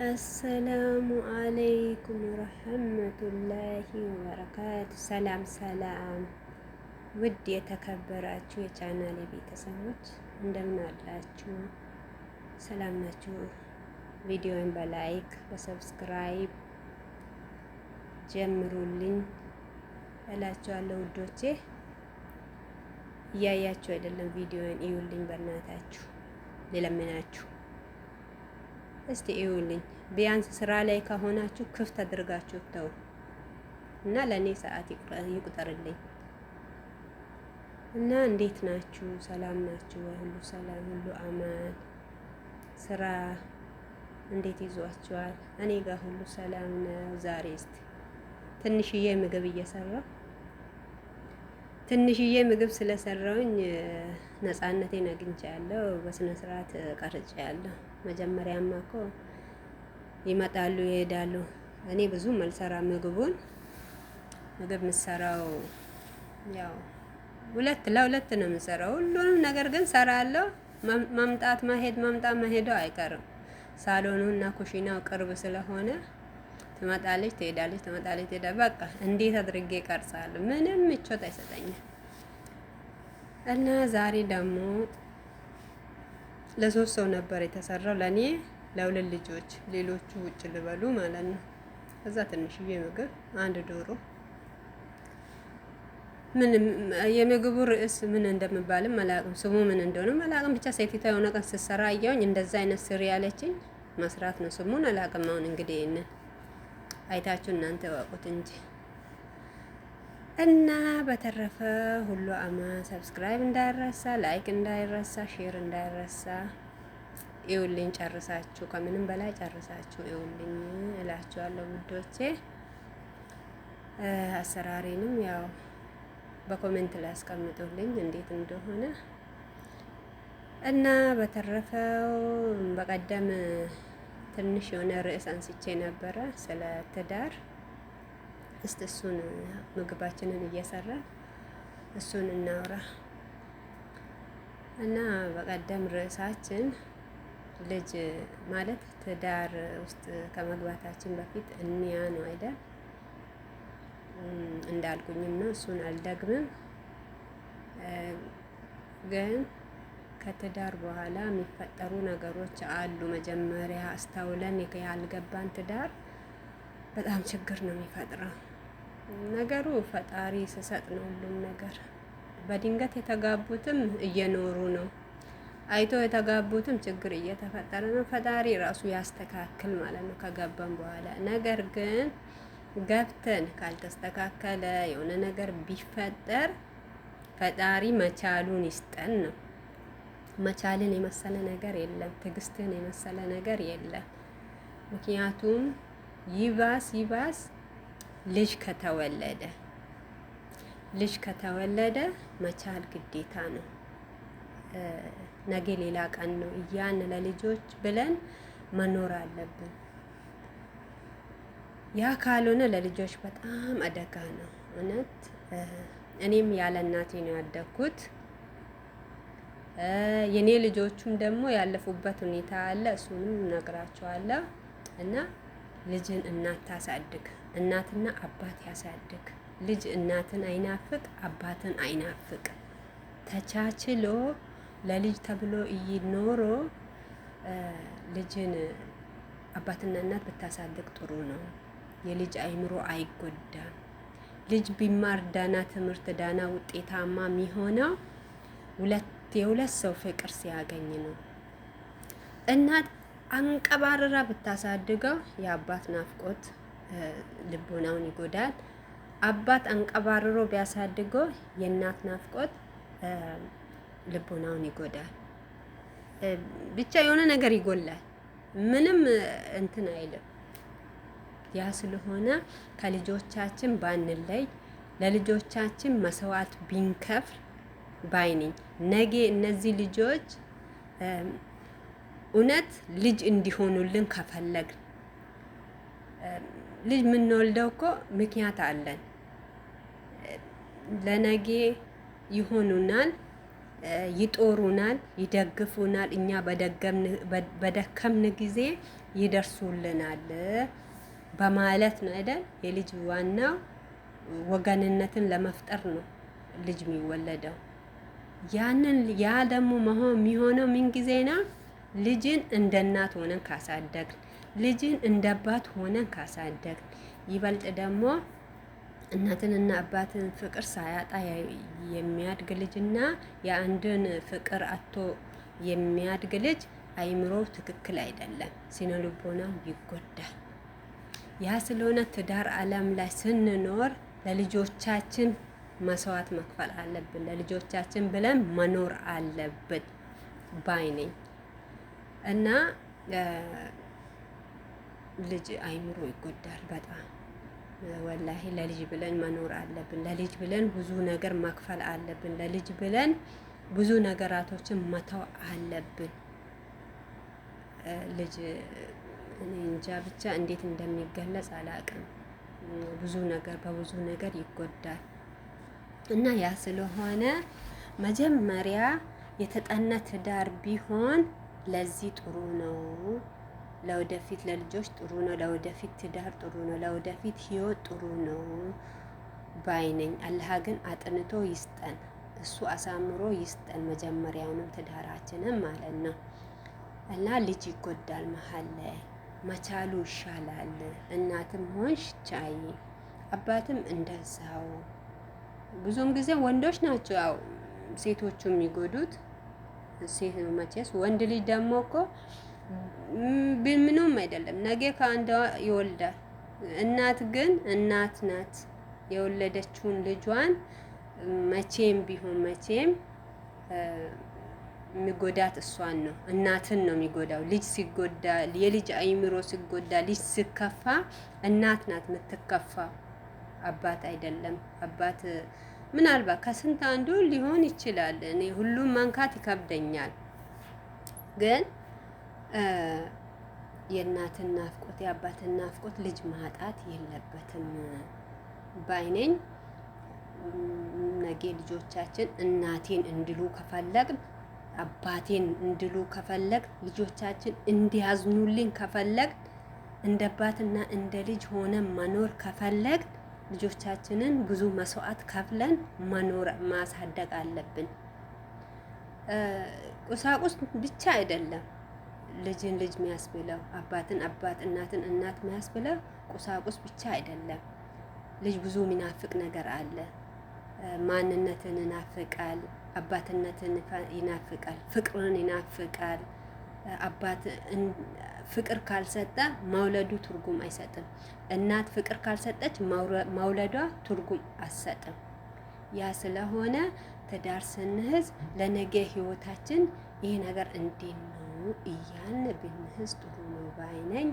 አሰላሙ አለይኩም ወረህመቱላሂ ወበረካቱ። ሰላም ሰላም፣ ውድ የተከበራችሁ የቻናሌ ቤተሰቦች እንደምን አላችሁ? ሰላም ናችሁ? ቪዲዮን በ like በ subscribe ጀምሩልኝ እላችኋለሁ ውዶቼ። እያያችሁ አይደለም ቪዲዮን እዩልኝ፣ በእናታችሁ ልለምናችሁ እስቲ እዩልኝ። ቢያንስ ስራ ላይ ከሆናችሁ ክፍት አድርጋችሁ ተው እና ለእኔ ሰዓት ይቁጠርልኝ። እና እንዴት ናችሁ? ሰላም ናችሁ? ሁሉ ሰላም፣ ሁሉ አማን። ስራ እንዴት ይዟችኋል? እኔ ጋር ሁሉ ሰላም ነው። ዛሬ እስቲ ትንሽዬ ምግብ እየሰራሁ ትንሽዬ ምግብ ስለሰራውኝ ነፃነቴን አግኝቻለሁ። በስነ ስርዓት ቀርጬያለሁ። መጀመሪያማ እኮ ይመጣሉ ይሄዳሉ። እኔ ብዙም አልሰራም ምግቡን። ምግብ የምሰራው ያው ሁለት ለሁለት ነው የምሰራው። ሁሉንም ነገር ግን ሰራለሁ። መምጣት መሄድ መምጣት መሄዱ አይቀርም። ሳሎኑ እና ኩሽናው ቅርብ ስለሆነ ትመጣለች ትሄዳለች፣ ትመጣለች ትሄዳለች። በቃ እንዴት አድርጌ ቀርጻለሁ? ምንም ምቾት አይሰጠኝም። እና ዛሬ ደግሞ ለሶስት ሰው ነበር የተሰራው፣ ለእኔ ለሁለት ልጆች፣ ሌሎቹ ውጭ ልበሉ ማለት ነው። ከዛ ትንሽዬ ምግብ አንድ ዶሮ፣ ምን የምግቡ ርዕስ ምን እንደሚባልም አላውቅም፣ ስሙ ምን እንደሆነ አላውቅም። ብቻ ሴቲቷ የሆነ ቀን ስትሰራ አየሁኝ፣ እንደዛ አይነት ስሪ ያለችኝ መስራት ነው። ስሙን አላውቅም። አሁን እንግዲህ ይሄንን አይታችሁ እናንተ እወቁት እንጂ። እና በተረፈ ሁሉ አማን። subscribe እንዳይረሳ፣ like እንዳይረሳ፣ share እንዳይረሳ። እዩልኝ ጨርሳችሁ፣ ከምንም በላይ ጨርሳችሁ እዩልኝ እላችኋለሁ ውዶቼ። አሰራሬንም ያው በ comment ላይ አስቀምጡልኝ እንዴት እንደሆነ። እና በተረፈው በቀደም ትንሽ የሆነ ርዕስ አንስቼ ነበረ ስለ ትዳር። እስቲ እሱን ምግባችንን እየሰራን እሱን እናውራ። እና በቀደም ርዕሳችን ልጅ ማለት ትዳር ውስጥ ከመግባታችን በፊት እንያ ነው አይደል? እንዳልኩኝም ነው፣ እሱን አልደግምም። ግን ከትዳር በኋላ የሚፈጠሩ ነገሮች አሉ። መጀመሪያ አስተውለን ያልገባን ትዳር በጣም ችግር ነው የሚፈጥረው። ነገሩ ፈጣሪ ስሰጥ ነው ሁሉም ነገር። በድንገት የተጋቡትም እየኖሩ ነው፣ አይቶ የተጋቡትም ችግር እየተፈጠረ ነው። ፈጣሪ ራሱ ያስተካክል ማለት ነው ከገባን በኋላ። ነገር ግን ገብተን ካልተስተካከለ የሆነ ነገር ቢፈጠር ፈጣሪ መቻሉን ይስጠን ነው። መቻልን የመሰለ ነገር የለም። ትዕግስትን የመሰለ ነገር የለም። ምክንያቱም ይባስ ይባስ ልጅ ከተወለደ ልጅ ከተወለደ መቻል ግዴታ ነው። ነገ ሌላ ቀን ነው እያን ለልጆች ብለን መኖር አለብን። ያ ካልሆነ ለልጆች በጣም አደጋ ነው። እውነት እኔም ያለ እናቴ ነው ያደግኩት። የኔ ልጆቹም ደግሞ ያለፉበት ሁኔታ አለ። እሱንም እነግራቸዋለሁ። እና ልጅን እናት ታሳድግ፣ እናትና አባት ያሳድግ። ልጅ እናትን አይናፍቅ፣ አባትን አይናፍቅ። ተቻችሎ ለልጅ ተብሎ እይኖሮ ልጅን አባትና እናት ብታሳድግ ጥሩ ነው። የልጅ አይምሮ አይጎዳም። ልጅ ቢማር ዳና ትምህርት ዳና ውጤታማ የሚሆነው የሁለት ሰው ፍቅር ሲያገኝ ነው። እናት አንቀባርራ ብታሳድገው የአባት ናፍቆት ልቦናውን ይጎዳል። አባት አንቀባርሮ ቢያሳድገው የእናት ናፍቆት ልቦናውን ይጎዳል። ብቻ የሆነ ነገር ይጎላል። ምንም እንትን አይልም። ያ ስለሆነ ከልጆቻችን ባንለይ፣ ለልጆቻችን መስዋዕት ቢንከፍል ባይ ነኝ። ነገ እነዚህ ልጆች እውነት ልጅ እንዲሆኑልን ከፈለግን፣ ልጅ የምንወልደው እኮ ምክንያት አለን። ለነጌ ይሆኑናል። ይጦሩናል፣ ይደግፉናል። እኛ በደከምን ጊዜ ይደርሱልናል በማለት ነው አይደል? የልጅ ዋናው ወገንነትን ለመፍጠር ነው ልጅ የሚወለደው። ያንን ያ ደግሞ መሆን የሚሆነው ምን ጊዜ ነው? ልጅን እንደ እናት ሆነን ካሳደግን፣ ልጅን እንደ አባት ሆነን ካሳደግን፣ ይበልጥ ደግሞ እናትንና አባትን ፍቅር ሳያጣ የሚያድግ ልጅና የአንድን ፍቅር አጥቶ የሚያድግ ልጅ አይምሮ ትክክል አይደለም፣ ስነ ልቦናው ይጎዳል። ያ ስለሆነ ትዳር ዓለም ላይ ስንኖር ለልጆቻችን መስዋዕት መክፈል አለብን። ለልጆቻችን ብለን መኖር አለብን ባይ ነኝ እና ልጅ አይምሮ ይጎዳል በጣም ወላሂ። ለልጅ ብለን መኖር አለብን። ለልጅ ብለን ብዙ ነገር መክፈል አለብን። ለልጅ ብለን ብዙ ነገራቶችን መተው አለብን። ልጅ እኔ እንጃ ብቻ እንዴት እንደሚገለጽ አላውቅም። ብዙ ነገር በብዙ ነገር ይጎዳል እና ያ ስለሆነ መጀመሪያ የተጠና ትዳር ቢሆን ለዚህ ጥሩ ነው። ለወደፊት ለልጆች ጥሩ ነው። ለወደፊት ትዳር ጥሩ ነው። ለወደፊት ህይወት ጥሩ ነው ባይ ነኝ። አላህ ግን አጥንቶ ይስጠን፣ እሱ አሳምሮ ይስጠን። መጀመሪያውንም ትዳራችንን ማለት ነው። እና ልጅ ይጎዳል መሀል ላይ መቻሉ ይሻላል። እናትም ሆንሽ ቻይ፣ አባትም እንደዛው። ብዙም ጊዜ ወንዶች ናቸው ያው ሴቶቹ የሚጎዱት። ሴት መቼስ ወንድ ልጅ ደግሞ እኮ ምንም አይደለም፣ ነገ ከአንዷ ይወልዳል። እናት ግን እናት ናት። የወለደችውን ልጇን መቼም ቢሆን መቼም የሚጎዳት እሷን ነው፣ እናትን ነው የሚጎዳው። ልጅ ሲጎዳ፣ የልጅ አይምሮ ሲጎዳ፣ ልጅ ሲከፋ እናት ናት የምትከፋ፣ አባት አይደለም። አባት ምናልባት ከስንት አንዱ ሊሆን ይችላል። እኔ ሁሉም መንካት ይከብደኛል፣ ግን የእናትን ናፍቆት የአባትን ናፍቆት ልጅ ማጣት የለበትም ባይ ነኝ። ነገ ልጆቻችን እናቴን እንድሉ ከፈለግን፣ አባቴን እንድሉ ከፈለግ፣ ልጆቻችን እንዲያዝኑልኝ ከፈለግ፣ እንደ አባትና እንደ ልጅ ሆነ መኖር ከፈለግ፣ ልጆቻችንን ብዙ መስዋዕት ከፍለን መኖር ማሳደግ አለብን። ቁሳቁስ ብቻ አይደለም ልጅን ልጅ የሚያስብለው፣ አባትን አባት፣ እናትን እናት የሚያስብለው ቁሳቁስ ብቻ አይደለም። ልጅ ብዙ የሚናፍቅ ነገር አለ። ማንነትን ይናፍቃል፣ አባትነትን ይናፍቃል፣ ፍቅርን ይናፍቃል። አባት ፍቅር ካልሰጠ መውለዱ ትርጉም አይሰጥም። እናት ፍቅር ካልሰጠች መውለዷ ትርጉም አትሰጥም። ያ ስለሆነ ትዳር ስንይዝ ለነገ ህይወታችን ይሄ ነገር እንዴት ነው እያልን ብንይዝ ጥሩ ነው ባይ ነኝ።